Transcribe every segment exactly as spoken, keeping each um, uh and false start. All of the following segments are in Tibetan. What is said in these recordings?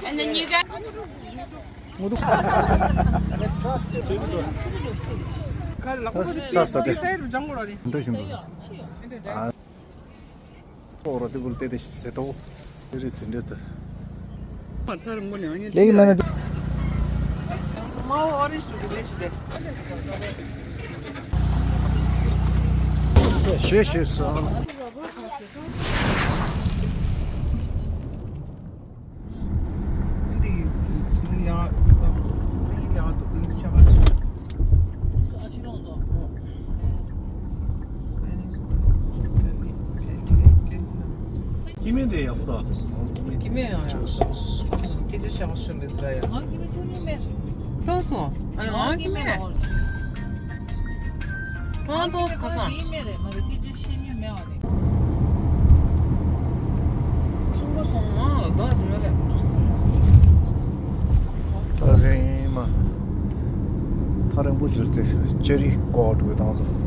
And then you guys. ངོ་ཏོ། ས་ས་ཏེ། འགྲོ་བཞིན་པ། ཨ། ཏོ་ར་ཏི་བུལ་ཏེ་ཏེ་ཤི་སེ་ཏོ། ཏེ་རི་ཏེ་འདྲེ་ཏེ། ལེགས་མ་ན་ཏེ། ཤེས་ཤེས་སོང་། སྐྱེ་དམན་དེ་ཡག་པོ་དང་། སྐྱེ་དམན་ཡང་ཡག་པོ། སྐྱེ་དམན་ཤག་ཤོར་ལེ་དྲ་ཡ། ང་སྐྱེ་དམན་ཐོན་ནི་མེད། ལྟོས་སོང་། ཨ་ནི་ང་སྐྱེ་དམན། ཐོང་ཐོང་ཁ་སང་། ཁང་པ་སོང་མ་ལ་དགའ་དེ་ལ། ཐག་རིང་མ། ཐག་རིང་པོ་གྱུར་ཏེ་ཅེ་རི་ཀོ་འགྲོ་བཏང་སོང་།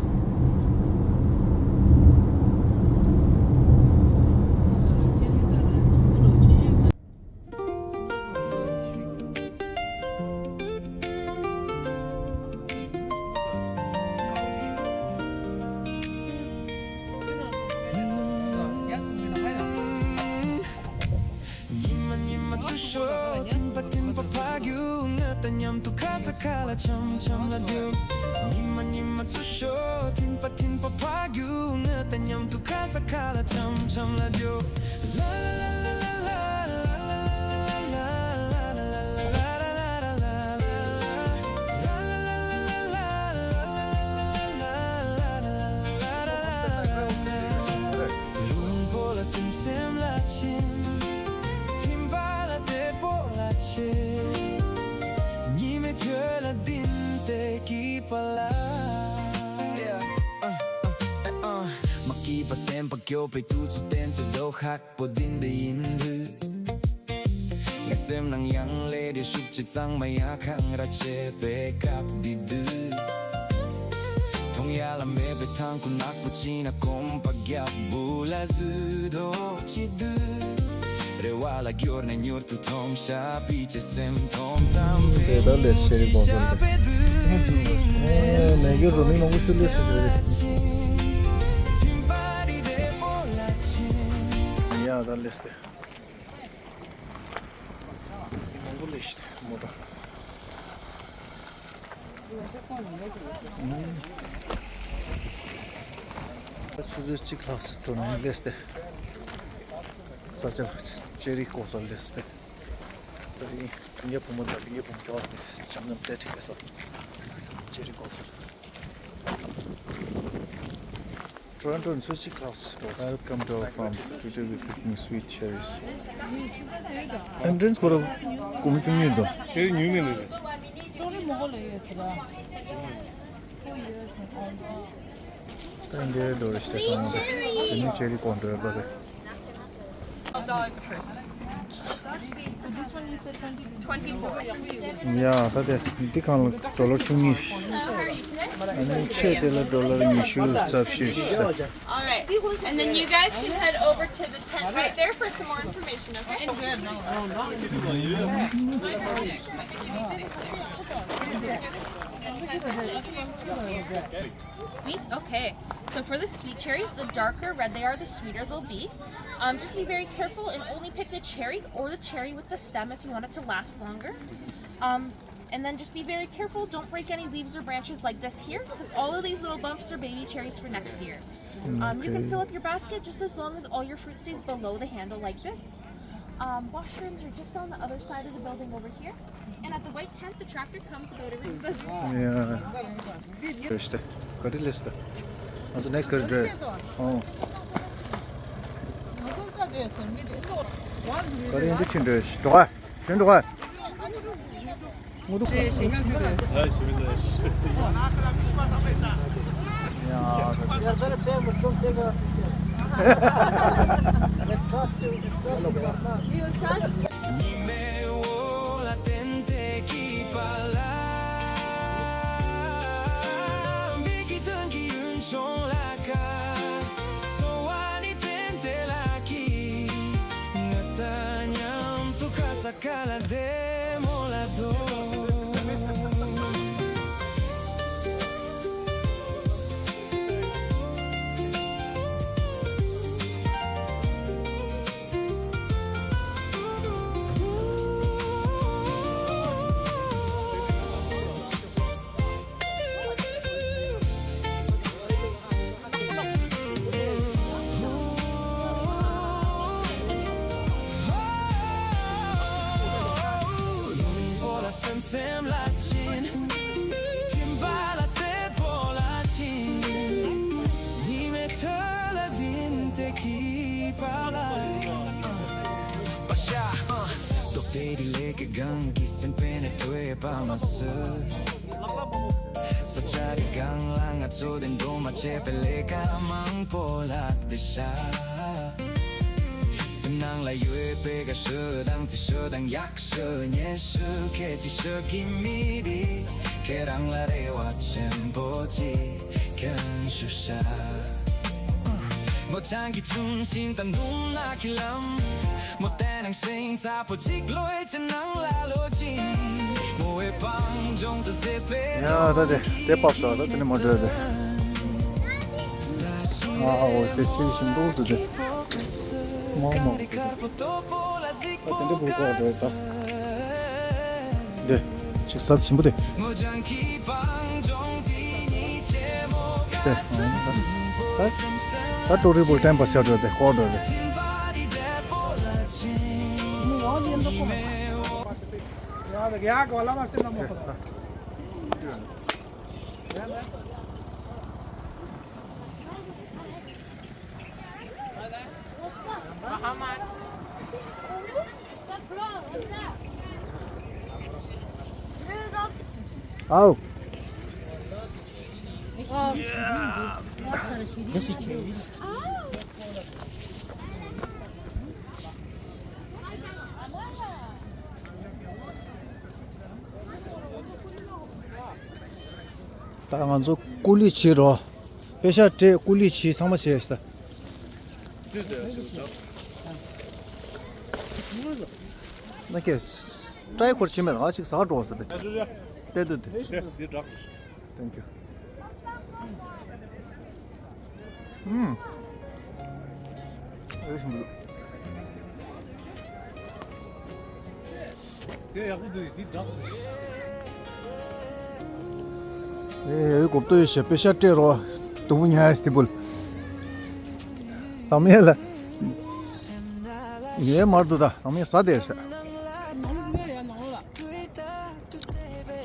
ཉི་མ་ཉི་མ་ཚུར་ཤོག་ཐིམ་པ་ཐིམ་པ་ཕ་རྒྱུག་ང་དང་མཉམ་དུ་ཁ་ས་ཁ་ལ་འཆམ་འཆམ་ལ་རྒྱུག་ཉི་མ་ཉི་མ་ཚུར་ཤོག་ཐིམ་པ་ཐིམ་པ་ཕ་རྒྱུག་ང་དང་མཉམ་དུ་ཁ་ས་ཁ་ལ་འཆམ་འཆམ་ལ་རྒྱུག་ལུང་པོ་ལ་སིམ་སིམ་ལ་ཕྱིན། ཐིམ་པ་ལ་བདེ་པོ་ལ་ཆེ། ཉི་མའི་ཐོད་ལ་ལྡིང་སྟེ་སྐྱིད་པ་ལ། མ་སྐྱིད་པ་སེམས་པ་སྐྱོ་བའི་དུས་ཚོད་དེ་ཚོ་ལོ་ཁག་པོ་འདི་འདི་ཡིན་དུས། ངའི་སེམས་ནང་ཡང་ལས་དེ་ཤུགས་ཆེ་གཙང་མ་ཡ་གང་ར་བྱེད་པའི་སྐབས་འདི་དུས། མཐོང་ཡ་ལ་མེད་པའི་ཐང་ཁུ་ནག་པོ་ཅི་ན་གོམ་པ་རྒྱབ་བུ་ལ་བཟོས་དོ་ཅི་དུས། རེ་བ་ལ་བསྐྱོར་ནས་མྱུར་དུ་མཐོང་ཤ་པི་ཅེ་སེམས་མཐོང་ཙམ་པའི་དེ་ད་ལས་ཤེས་རིག་པ་ཚོ་རེད། ཨེ་མེ་གི་རོ་མི་མང་པོ་ཤུ་ལས་སུ་རེད། ཡ་ད་ལས་ཏེ། མང་པོ་ལས་ཤི་མོ་ཏོ། ཆུ་ཚོད་གཅིག་ལྷག་འགྲོ་ནས་སླེབས་ཏེ། ས་ཆ་ལ་ཅེ་རི་ཀོ་ས་སླེབས་ཏེ། ད་རིང་བུ་ངའི་བུ་མོ་དང་བུ་ངའི་བུ་མོ་སྐྱོ་བ་དེ་བྱམས་ཉམས་ཏེ་ཁྲིད་ཀྱི་སོ། ཅེ་རི་ཀོ་ས། Toronto ཚོས་གཅིག་ལྷག་སོ། Welcome to our farms. Today we're picking sweet cherries. Entrance ཁོ་ར་སྒོར་མོ་བཅུ་གཉིས་འདུག་ཅེ་རི་ཉུང་ཉུང་རེད། ད་འདིར་འགྲོ་རེ་ཞིག་དང་། དེ་ནི་ཅེ་རི་ཀོ་འདྲ་རེད་པ། ཡ་ད་དེ་འདི་གང་ལ་ཌོ་ལར་བཅུ་གཉིས། ཨ་ནི་ཆེ་དེ་ལ་ཌོ་ལར་ཉི་ཤུ་རྩ་བཞི། All right. And then you guys can head over to the tent right there for some more information, okay? Sweet? Okay. So for the sweet cherries, the darker red they are, the sweeter they'll be. Um, just be very careful and only pick the cherry or the cherry with the stem if you want it to last longer. Um, and then just be very careful. Don't break any leaves or branches like this here, because all of these little bumps are baby cherries for next year. Um, you can Okay. fill up your basket just as long as all your fruit stays below the handle like this. Um, washrooms are just on the other side of the building over here. And at the white tent, the tractor comes about every. Yeah. List. Kati list. Also next kati dre. Oh. Kati indu chin dre. Dwa. Shin dwa. Mudu. She, she can do this. Hi, she will do this. Yeah. We are very famous, don't take us. It costs you, it costs you, but not. You charge? ཉི་མའི་འོག་ལ་བསྟན་ཏེ་སྐྱིད་པ་ལ། མིག་གི་དོན་གྱི་ཡུན་ཆུང་ལ་ཁ། འཚོ་བ་ནི་བསྟན་ཏེ་ལ་ཀི། ང་དང་མཉམ་དུ་ཁ་ས་ Cala de molador. སེམས་སེམས་ལ་ཕྱིན། ཐིམ་པ་ལ་དེ་པོ་ལ་ཕྱིན། ཉི་མའི་ཐོད་ལ་ལྡིང་སྟེ་གི་པ་ལ། པ་ཤ། ཨ། རྡོག་དེ་དེ་ལས་ཀྱི་གང་གི་སེམས་པའི་ནས་ཐོས་པ་མ་ཟད། ས་ཆ་རི་སྒང་ལ་ང་ཚོ་དེ་འགྲོ་མ་བྱས་པའི་ལས་ཀ་མང་པོ་ལ་བསྡད་ཤག་སེམས་ནང་ལ་ཡོད་པའི་དགའ་ཤོས་དང་བརྩི་ཤོས་དང་ཡག་ཤོས་ཉེ་ཤོས་གལ་ཆེ་ཤོས་ཀྱི་མི་དེ་ཁྱེད་རང་ལ་རེ་བ་ཆེན་པོ་ཅིག་སྐྱོན་ཞུ་ཤག་མོ་ཆང་གི་ཆུང་ཤིང་དང་ནུང་ནག་གི་ལམ། མོ་བསྟན་ནང་ཤིང་ཚ་པོ་གཅིག་ལོས་ཅི་ནང་ལ་ལོ་ཅིང་། མོ་བའི་བང་ལྗོངས་དུ་ཟེར་པའི་ཡ་ད་དེ་དེ་པགས་ཤོག་ད་དེ་ནི་མ་འགྲོ་དེ། ཨ་འོ་དེ་ཤིང་ཤིང་འདུག་དེ་དེ། མོ་མོ། ད་དེ་འདྲ་བུ་ཀོ་འགྲོ་ད། དེ། ཅིག་ས་ཞིམ་པོ་དེ། དེ། ད་ད་ཏོ་རི་བུ་ཊེམ་པ་ཤར་འགྲོ་དེ་ཀོ་འགྲོ་དེ། ཨའོ། ད་ང་ཚོ་ཀུ་ལི་བྱེད་རོགས། པེ་ཤག་སྤྲད་ཀུ་ལི་བྱེད་ཚང་མ་བྱས་ས། ན་ཀེ། ཏྲའི་ཁོར་ཕྱིན་མེད་ང་ཅིག་ཟ་འགྲོ་ཟེར་ཏེ། ཏེ་ཏེ་ཏེ། Thank you. ཨུམ། ཨེ་ཤིང་། དེ་ཡག་པོ་འདུག་འདི་འདྲ། ཨེ་ཡ་གོ་ཏོ་ཡེ་ཤ་པེ་ཤ་སྤྲད་རོ། དུ་མོ་ཉ་ཡ་སྟི་པུལ། དམ་ཡ་ལ། ངའི་མར་དུ་ད་དམ་ཡ་ཟ་དེ་ཤ།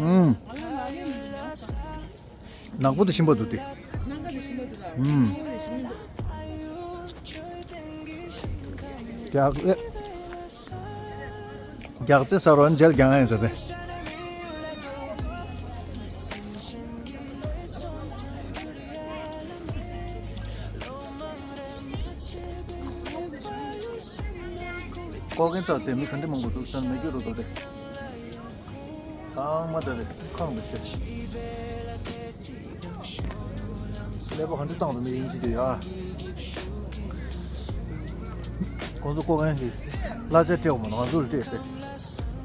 ཨུམ། ནག་པོ་དེ་ཞིམ་པོ་འདུག་སྟེ། ཨུམ། རྒྱག་ཨེ། རྒྱག་རྩེ་ས་རོ་འཇལ་རྒྱང་ཨེ་ཟེར་ཏེ། ཀོ་ཀན་ཚ་དེ་མི་ག་འདྲ་མང་པོ་འདུག་ས་མེ་སྐྱོ་རུ་འདུག་སྟེ། ཚང་མ་དེ་རེད་ཁང་དུ་བཤད། ཀླད་པ་ག་འདྲ་བཏང་དུ་མི་ཡིན་གྱི་དེ་ཡ། ཁོང་ཚོ་ཀོ་མཁན་གྱི་གླ་ཆ་སྤྲད་འོང་མ་ང་ཚོ་ལ་སྤྲད་སྟེ།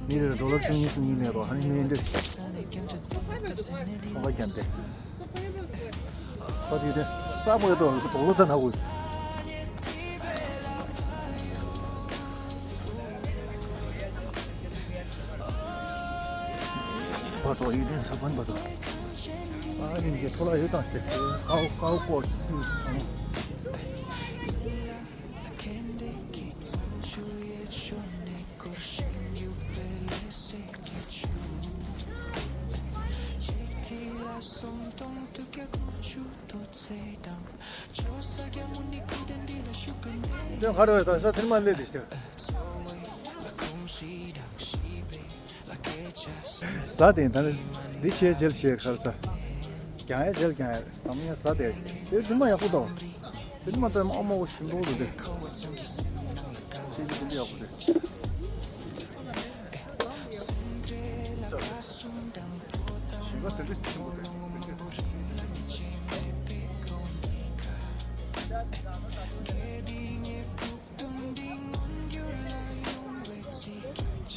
མི་རེ་རེ་ཌོ་ལར་བཅུ་གཉིས་བཅུ་གཉིས་ལེན་རོགས་ཧ་ནི་མི་འདྲ་ཞིག་ཚོང་ཁ་རྒྱབ་སྟེ། ཁ་ཅིག་དེ་ས་མོ་ཡོད་དོ་རུ་སུ་དོག་ལོ་ཚ་ན་དགོས། བ་དོ་ཡིད་དྲན་ས་བོན་བ་དོ། ཨ་ནི་མཇེ་ཐོ་ལ་ཡོད་དང་སྟེ་ཀའོ་ཀའོ་ཀོ་སི་སི་སོང་། དོན་ག་རེ་ཡོད་དང་ས་ཐེར་མ་ལས་དེ་ཤེས། ཟ་དེ་ད་ནི་འདི་བྱས་རྗེས་བྱས་གར་ཟ། རྒྱང་ཡ་རྗེས་རྒྱང་ཡ་དམ་ཡ་ཟ་དེ་རེད། དེ་དུ་མ་ཡག་པོ་འདུག་དུ་མ་ད་ཨ་མ་བོ་ཞིམ་པོ་འདུག་དེ། ཅི་ཅི་དུ་མ་ཡག་པོ་དེ། ཞིང་ཁ་དེ་འདྲ་ཆེན་པོ་རེད། ཟ་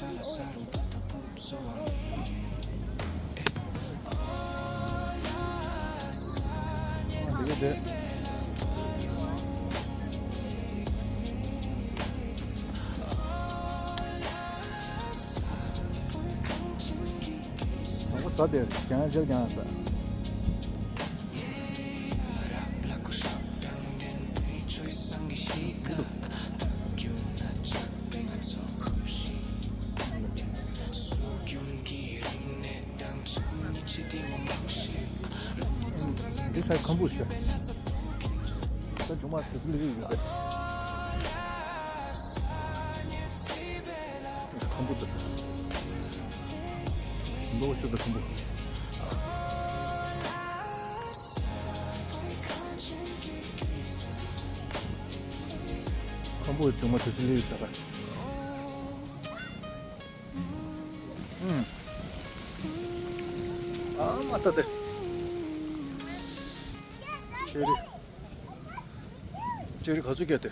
དེ་རྒྱང་ཅིག་རྒྱང་ས། འདི་ས་ཁམ་བུ་ཤ། ད་ཆུང་མ་དེ་ཚོ་ལས་ཡོད་རེད། ཁམ་བུ་དེ། ལོ་ཤུ་དང་ཁམ་བུ། ཁམ་བུ་ཆུང་མ་དེ་ཚོ་ལས་ཡོད་ས་ར། ཨ་མ་ད་དེ། ཅེ་རི། ཅེ་རི་ག་ཚོད་སྐྱེས་ཏེ།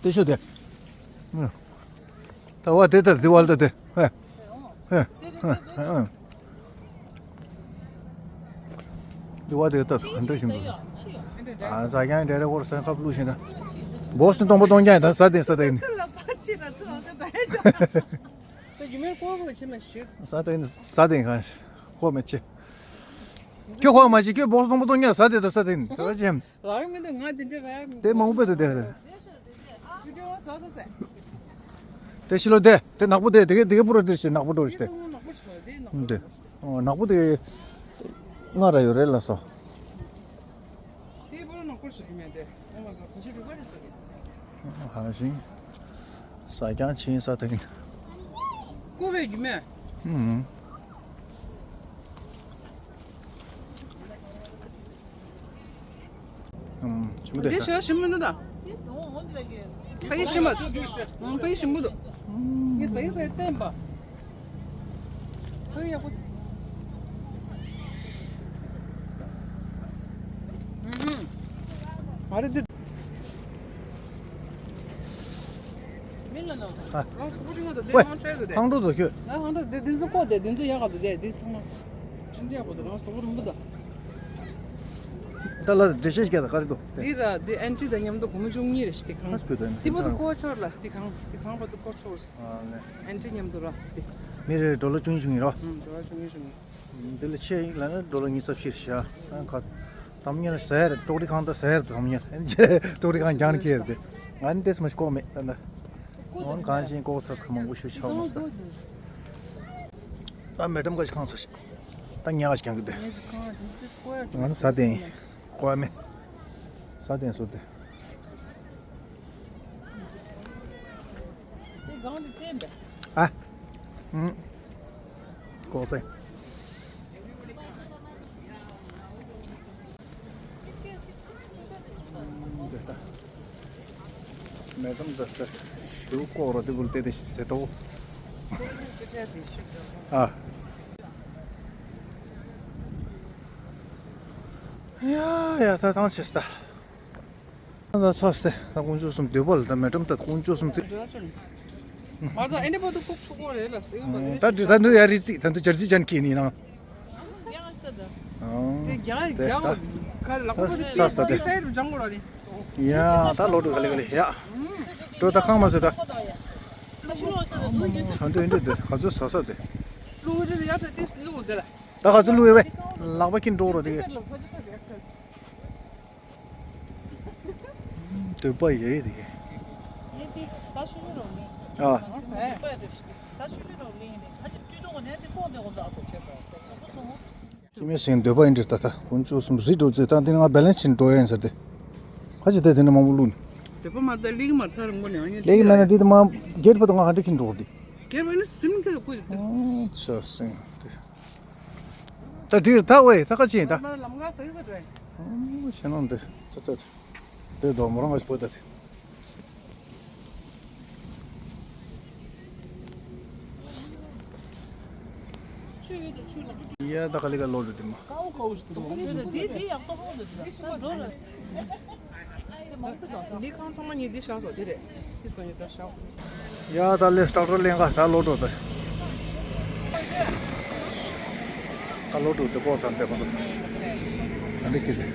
དེ་ཤོད་དེ། ད་བ་དེ་ལྟར་དེ་བ་ལྟ་དེ། ཧེ། ཧེ། ཧེ། ཧེ། དེ་བ་དེ་ལྟར་ག་འདྲ་ཞིམ་པོ། ཨ་ཟ་ཀྱང་འདྲ་རེ་བོར་སེམས་ཁབ་བླུགས་ཤིང་ན། བོགས་སུ་གཏོང་པོ་གཏོང་ཀྱང་ད་ཟ་དེ་ཟ་དེ་ནི། ད་རྒྱུ་མེད་ཀོ་བོ་ཆེ་མ་ཞིག་ཟ་དེ་ནི་ཟ་དེ་གང་ཁོ་མི་ཆེ། ཁྱོད་ཁོ་མ་ཞིག་ཁྱོད་བོགས་སུ་གཏོང་པོ་གཏོང་ཀྱང་ཟ་དེ་ད་ཟ་དེ་ནི་ད་ཅེམ། རང་མི་འདུག་ང་དེ་འདྲ་ར། དེ་མང་པོ་དེ་དེ་རེད། བི་ཌིའོ་བཟོ་བཟོ་ཟེར། དེ་ཕྱི་ལོ་དེ་དེ་ནག་པོ་དེ་དེ་གེ་དེ་གེ་པུ་ར་དེ་ཞེ་ནག་པོ་འགྲོ་ཞེ་དེ། ནག་པོ་ཆུ་དེ་ནག་པོ་དེ། ཨོ་ནག་པོ་དེ་ང་ར་ཡོད་རེད་ལ་སོ། དེ་པུ་ར་ནག་པོ་ཞིག་མེད་དེ། ཨོ་མ་ག་ག་ཤི་རུ་ག་རེ་ཟེར། ཧ་ཤིང་། ས་ཀྱང་ཆེན་ས་དེ་གིན། ཀོ་བའི་རྒྱུ་མེད། ཨུམ། ཞིམ་པོ་དེ་དེ་ཤ་ཞིམ་མི་འདུག་ད། ཕ་གི་ཞིམ་པ། ཕ་གི་ཞིམ་པོ་འདུག་ངས་ཟ་གི་ཟ་གི་བསྟན་པ། ཕ་གི་ཡག་པོ། ཨ་རེ་འདི། མི་ལ་ནོ། ཨ། རང་སུ་པོ་ཊིང་ང་དང་དེ་ཝེ། མང་ཆེ་ཟེར་དེ། ཧང་ཀྲོ་དོ་ཁྱོད། ང་ཧང་ཀྲོ་དེ་འདི་ཚོ་ཀོ་དེ་འདི་ཚོ་ཡག་ག་དོ་དེ་འདི་ཚང་མ། ཅི་འདྲ་ཡག་པོ་དོ་རང་སུ་པོ་ཊིང་པོ་དོ། ད་ལ་འདྲེ་ཤེས་ཀྱ་ད་ག་རེ་དོ། འདི་ད་འདི་ཨན་ཊི་དང་མཉམ་དུ་སྒོར་མོ་བཅུ་གཉིས་རེ་ཞིག་དེ་གང་། ཧ་སྐུ་དོ་ནི། དེ་མོ་དོ་ཀོ་ཆོར་ལ་དེ་གང་དེ་གང་བ་དོ་ཀོ་ཆོར། ཨ་ནི། ཨན་ཊི་མཉམ་དུ་ར་དེ། མི་རེ་ཌོ་ལར་བཅུ་གཉིས་བཅུ་གཉིས་ར། ཨང་ཌོ་ལར་བཅུ་གཉིས་བཅུ་གཉིས། འདི་ལ་ཆེ་ཡིན་ལ་ན་ཌོ་ལར་ཉི་ཤུ་རྩ་བཞི་བཞག་ཨང་ཁ། དམ་ཉེ་ལ་ཟེར་ཏོག་རི་ཁང་ད་ཟེར་དམ་ཉེ་ལ་ཏོག་རི་ཁང་རྒྱང་ཁེར་ཏེ། ང་ནི་དེས་མ་ཤི་ཀོ་མེད་ད་ན། འོན་གང་ཞིག་ཀོ་ཚ་ཚ་མང་པོ་ཞུ་ཆོག་མ་སོང་། ད་མེ་ཏམ་ག་ཞིག་ཁང་ཚ་ཞིག་ད་ཉག་ཞིག་ཀྱང་གི་དེ། ང་ནི་ཟ་དེ་ཡིན། ཀོ་མེད། ཟ་དེ་སོ་དེ། དེ་སྒང་དེ་བཙན་པས། ཨ། ཨུམ། ལྐོག་ཟ། མེ་ཏམ་ད་ད་ཞུ་ལྐོག་རོ་དེ་བུལ་ཏེ་དེ་ཟེ་ཏོ། ཨ། ཡ་ཡ་ད་ཐང་ཆད་ད། ད་ཚ་སྟེ་ད་དཀོན་མཆོག་གསུམ་འདོད་པ་ལ་ད་མེ་ཏམ་ད་དཀོན་མཆོག་གསུམ་དེ། མ་ད་ཨེ་འདྲ་པོ་ད་ཁུག་ཆུ་གོ་རེད་ལ་སེ་ཡོང་པ་རེད། ད་འདི་ད་འདི་ཡ་རི་རྩིས་ད་འདི་ཇར་ཇི་ཅན་ཁི་ནི་ན། དེ་རྒྱ་རྒྱ་ག་ལག་པ་དེ་ཚ་ས་དེ་ས་ཡར་འཇང་གོ་ར་ནི། ཡ་ད་ལོ་དྲུག་ག་ལེ་ག་ལེ་ཡ། འགྲོ་ད་ཁང་མ་ཟེ་ད། ད་འདི་འདི་འདི་ག་ཚོད་ས་ས་དེ། ལུ་རི་ཡ་ད་ཏིས་ལུ་དེ་ལ། ད་ག་ཚོད་ལུ་ཡོད་པས་ལག་པ་ཁྱིན་འགྲོ་རོ་དེ། འདོད་པ་ཡོད་དེ། ངས་དེ་ས་ཆུ་ཡོད་རོགས་ལེན། ཨ། ས་ཆུ་ཡོད་རོགས་ལེན་ནས་ཁ་ཅིག་བཀྲུས་འགྲོ་ནས་དེ་ཀོང་དེ་འོ་ཟ་ཨ་ཁོ་ཁྱེད་པ་ཁོ་སོང་། ཁྱི་མི་སེང་འདོད་པ་ཡིན་འདྲི་ད་ད་དཀོན་མཆོག་གསུམ་རི་འགྲོ་རྩེ་ད་འདི་ནི་ང་བེ་ལེན་སི་བྱིན་འགྲོ་ཡ་ཡིན་ཟེར་ཏེ། ཁ་ཅིག་ད་དེ་ནི་མང་པོ་བླུགས་ནས། འདོད་པ་མ་ད་ལེགས་མ་ཐར་མོ་ནས་ཨ་ནི་ལེགས་མེད་ན་འདི་ད་མ་སྒེར་པ་དང་ང་ཧ་འདྲི་ཁྱིན་འགྲོ་འདི། སྒེར་པ་ནི་སིམ་ཁེ་ཀུ་ཅིག་ད། ཨོ་ཆ་སེང་དེ། ད་འདིར་ད་ཝེ་ད་ཁ་ཅིག་ཡིན་ད། ལམ་ཁ་ཟེག་ཟེག་རེད། ཨོ་ཞེ་ནང་འདི་ཙ་ཙ་དེ་དོ་མོ་རང་ང་ཞིག་པོ་ད་དེ། ཆུ་ཡོད་དེ་ཆུ་ལ། ཡ་ད་ག་ལེ་ག་ལོ་རེད་དེ་མ། འདི་འདི་ཡག་པོ་ཧོ་འདུག་འདི་ད་འགྲོ་ར། འདི་ཁང་ཚང་མ་ཉིད་འདི་བཞག་སོ་འདི་རེད། འདི་སོ་ཉིད་ད་བཞག་ཡ་ད་ལེ་སི་ཊག་ཊར་ལེན་ག་ད་ལོ་འགྲོ་ད། ད་ལོ་འགྲོ་དེ་ཀོ་སམ་དེ་ཁོ་ཚོ། ད་འདི་ཁྱེད་དེ།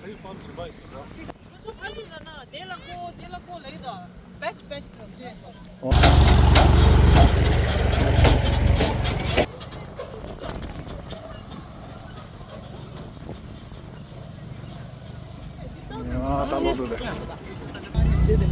Are you from Chibai? ཁོ་ཚོ་ཕ་གི་ལ་ན་དེ་ལ་ཁོ་དེ་ལ་ཁོ་ལ་ཡི་དང་བེ་ཆི་བེ་ཆི་ལ་ཕེ་སོ། ཡང་ད་ལོ་འགྲོ་རེད། དེ་དེ་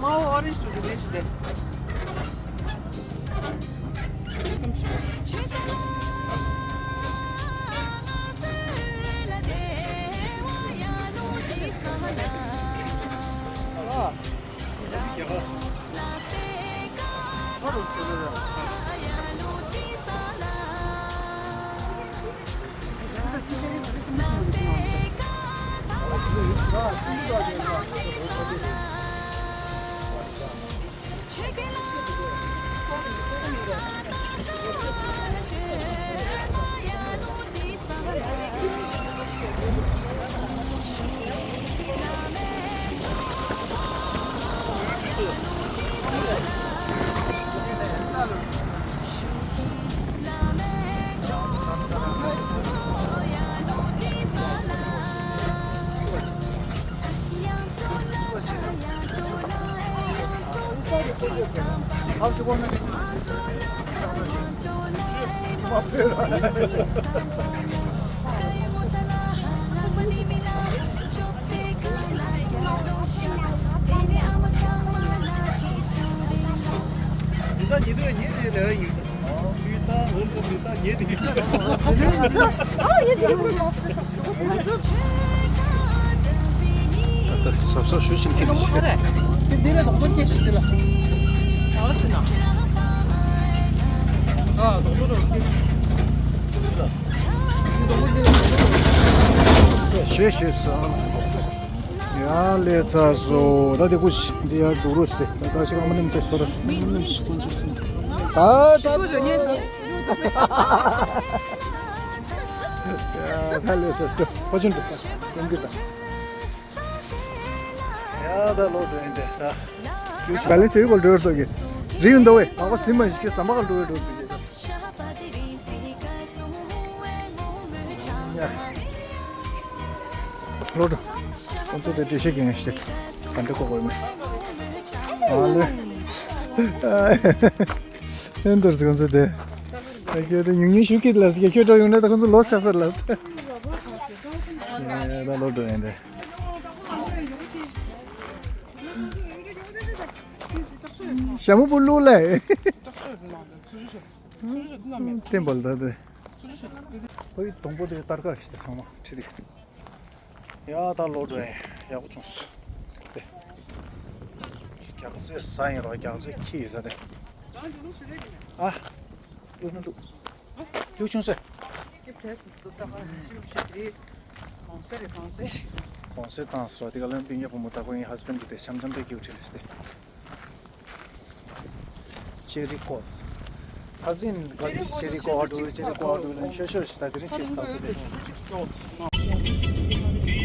མའོ་ཨོ་རེན་ཇི་ཏུ་རི་ལེ་ཤི་རེད། ད་གཟབ་གཟབ་ཞུ་ཞིག་གི་རེད། དེ་འདི་ལ་དོག་པོ་སྐྱེ་ཞིག་དེ་ལ། ཨ་ཟེར་ན། ཨ་དོག་པོ་དོག་སྐྱེ་ཞིག་དེ་ལ། ཞེས་ཞེས་སོ། ཡང་ལས་ཚར་སོ། ད་དེ་ཀུ་ཤི་འདི་ཡར་འགྲོ་རོགས་ཞེས་ཏེ། ད་ད་ཞིག་ཨ་མ་ནེམ་ཚེ་སོ་ར། ད་ད་ད། ཡ་ད་ལས་ཚར་སོ། ཕོ་ཆེན་འགྲོ། ཡོང་གི་ད། ཡ་ད་ལོ་འགྲོ་ཡིན་ཏེ་ད། ག་ལེ་ཚེ་ཡུལ་གོལ་འགྲོ་སོ་གི། རི་ཡུན་ད་བས་ད་བ་སིམ་མ་ཞིག་གི་ཟམ་པ་ག་འགྲོ་བས་འགྲོ་དུས་ཡ། ལོ་འགྲོ། ཁོང་ཚོ་དེ་འགྲེལ་བཤད་རྒྱག་མཁན་ཞིག་དེ་ག་འདྲ་གོ་དགོས་མེད། ཨ་ལེ། ཨེ་འདུག་ཁོང་ཚོ་དེ། ཨ་ཁྱོད་དེ་ཉུང་ཉུང་ཞུ་གི་ལ་ཟེར་ཁྱོད་འགྲོ་ཡོང་ན་ད་ཁོང་ཚོ་ལོ་ཆགས་ས་ལ་ཟེར། ཨེ་ད་ལོ་འགྲོ་ཡིན་དེ། ཞྭ་མོ་པོ་བླུགས་ལེ། བསྟན་པ་ལ་ད་དེ། ཁོའི་སྡོང་པོ་དེ་སྟར་ཀ་ཞིག་དེ་ཚང་མ་ཁྲིད་དེ། ཡ་ད་ལོ་འགྲོ་ཡིན། ཡག་པོ་བྱུང་སོང་། དེ། རྒྱག་རྩེ་ཟ་ཡིན་རོགས། རྒྱག་རྩེ་ཁྱི་ཡིན་ས་དེ། ཨ། བླུགས་ན་བླུགས། བླུགས་བྱུང་སོང་། སྐྱིད་བྲལ་སོང་སྟོད་ད་ག་ཤི་ལུག་ཤི་དེ། གོང་སེ་རེད་གོང་སེ། གོང་སེ་བཏང་སོང་། དེ་ག་ལན་པིན་ཡ་བུ་མོ་ད་ཁོ་ཡིན་ཧ་སི་བན་གི་དེ་ཤམ་ཤམ་པའི་སྐྱིད་བྲལ་སྟེ། ཅེ་རི་ཀོ། ཁ་ཟིན་ག་དུས་ཅེ་རི་ཀོ་ཨ་འགྲོ་ཅེ་རི་ཀོ་ཨ་འགྲོ་ལན་ཤོར་ཤོར་ཞིག་ད་དེ་རིང་ཅེས་ལྟ་བུ་དེ།